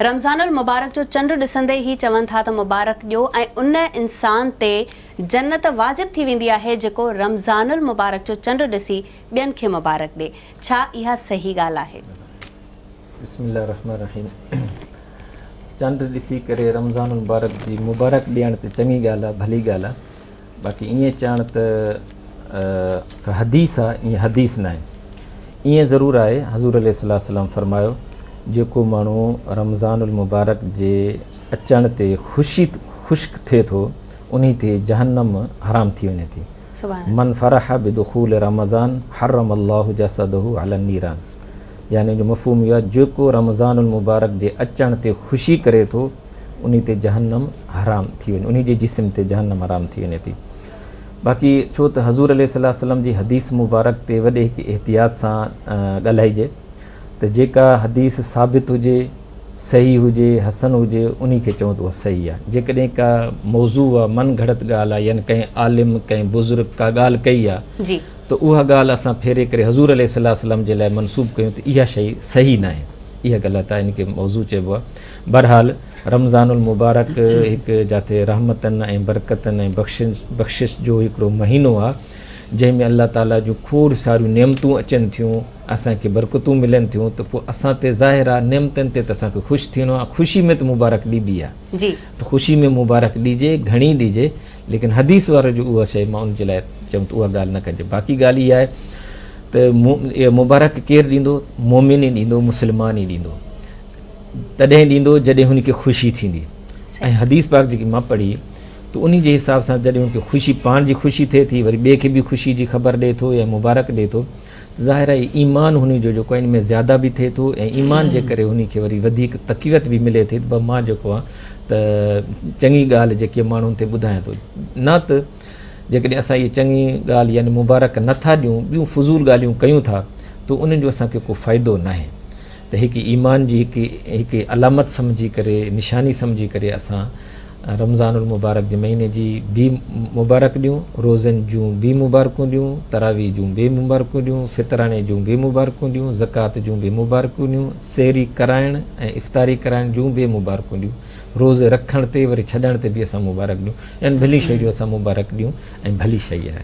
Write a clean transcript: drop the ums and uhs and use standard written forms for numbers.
رمضان المبارڪ جو چنڊ ڏسندي ئي چون ٿا ته مبارڪ ڏيو ۽ ان انسان تي جنت واجب ٿي ويندي آهي جيڪو رمضان المبارڪ جو چنڊ ڏسي ٻين کي مبارڪ ڏي ڇا اها صحيح ڳالهه آهي؟ بسم الله الرحمن الرحيم چنڊ ڏسي ڪري رمضان المبارڪ جي مبارڪ ڏيڻ ته چڱي ڳالهه آهي ڀلي ڳالهه آهي باقي ائين چوڻ ته حديث آهي ائين حديث ناهي ائين ضرور آهي حضور عليه الصلوة والسلام فرمايو جيڪو ماڻهو رمضان المبارڪ جي اچڻ تي خوشي خوش ٿئي ٿو انهي تي جهنم حرام ٿي وڃي ٿي من فرح بدخول رمضان حرم الله جسده علي النيران يعني ان جو مفهوم اهو آهي جيڪو رمضان المبارڪ جي اچڻ تي خوشي ڪري ٿو انهي تي جهنم حرام ٿي وڃي انهي جي جسم تي جهنم حرام ٿي وڃي ٿي. باقي ڇو ته حضور عليه الصلوة والسلام جي حديث مبارڪ تي وڏي هڪ احتياط سان ڳالهائجي ته جيڪا حديث ثابت هجي، صحيح هجي، حسن هجي انهي کي چئون ته اها صحيح آهي. جيڪڏهن ڪا موضوع آ، من گهڙت ڳالهه آ يعني ڪنهن عالم، ڪنهن بزرگ ڪا ڳالهه ڪئي آ ته اها ڳالهه اسان ڦيري ڪري حضور عليه الصلوة والسلام جي لاء منسوب ڪيون ته اها شيء صحيح ناهي. اها غلط آهي، ان کي موضوع چئبو آهي. بهرحال رمضان المبارڪ هڪ جاتي رحمتن ۽ برڪتن ۽ بخشش جو هڪڙو مهينو آهي، جنهن ۾ الله تعاليٰ جون کوڙ ساريون نعمتون اچن ٿيون، اسان کي برڪتون ملن ٿيون ته پوء اسان تي ظاهر آهي نعمتن تي ته اسان کي خوش ٿيڻو آهي، خوشي ۾ ته مبارڪ ڏبي آهي ته خوشي ۾ مبارڪ ڏجي، گهڻي ڏجي، ليڪن حديث وارو جو اها شيء مان ان جي لاء چيم ته اها ڳالهه نه ڪجي، باقي ڳالهه اها آهي ته مبارڪ ڪير ڏيندو؟ مؤمن ئي ڏيندو، مسلمان ئي ڏيندو. تڏهن ڏيندو جڏهن هن کي خوشي ٿيندي ۽ حديث پاڪ جيڪي مان پڙهي ته انهي جي حساب سان جڏهن هن کي خوشي پاڻ جي خوشي ٿئي ٿي وري ٻئي کي به خوشي جي خبر ڏئي ٿو يا مبارڪ ڏئي ٿو ته ظاهر آهي ايمان هن جو جيڪو آهي ان ۾ زياده به ٿئي ٿو ۽ ايمان جي ڪري هن کي وري وڌيڪ تقويت به ملي ٿي ته مان جيڪو آهي ته چڱي ڳالهه جيڪي ماڻهن تي ٻڌايان ٿو نه ته جيڪڏهن اسان اهي چڱي ڳالهه يعني مبارڪ نٿا ڏيون ٻيون فضول ڳالهيون ڪيون ٿا ته انهن جو اسان کي ڪو فائدو ناهي ته هڪ ايمان جي هڪ هڪ علامت سمجهي ڪري نشاني سمجهي ڪري اسان رمضان المبارڪ جي مهيني جي به مبارڪ ڏيون، روزن جون به مبارڪون ڏيون، تراويح جون به مبارڪون ڏيون، فطراڻي جون به مبارڪون ڏيون، زڪوات جون به مبارڪون ڏيون، سحري ڪرائڻ ۽ افطاري ڪرائڻ جون به مبارڪون ڏيون، روزي رکڻ تي وري ڇڏڻ تي به اسان مبارڪ ڏيون يعني ڀلي شيء جو اسان مبارڪ ڏيون ۽ ڀلي شيء آهي.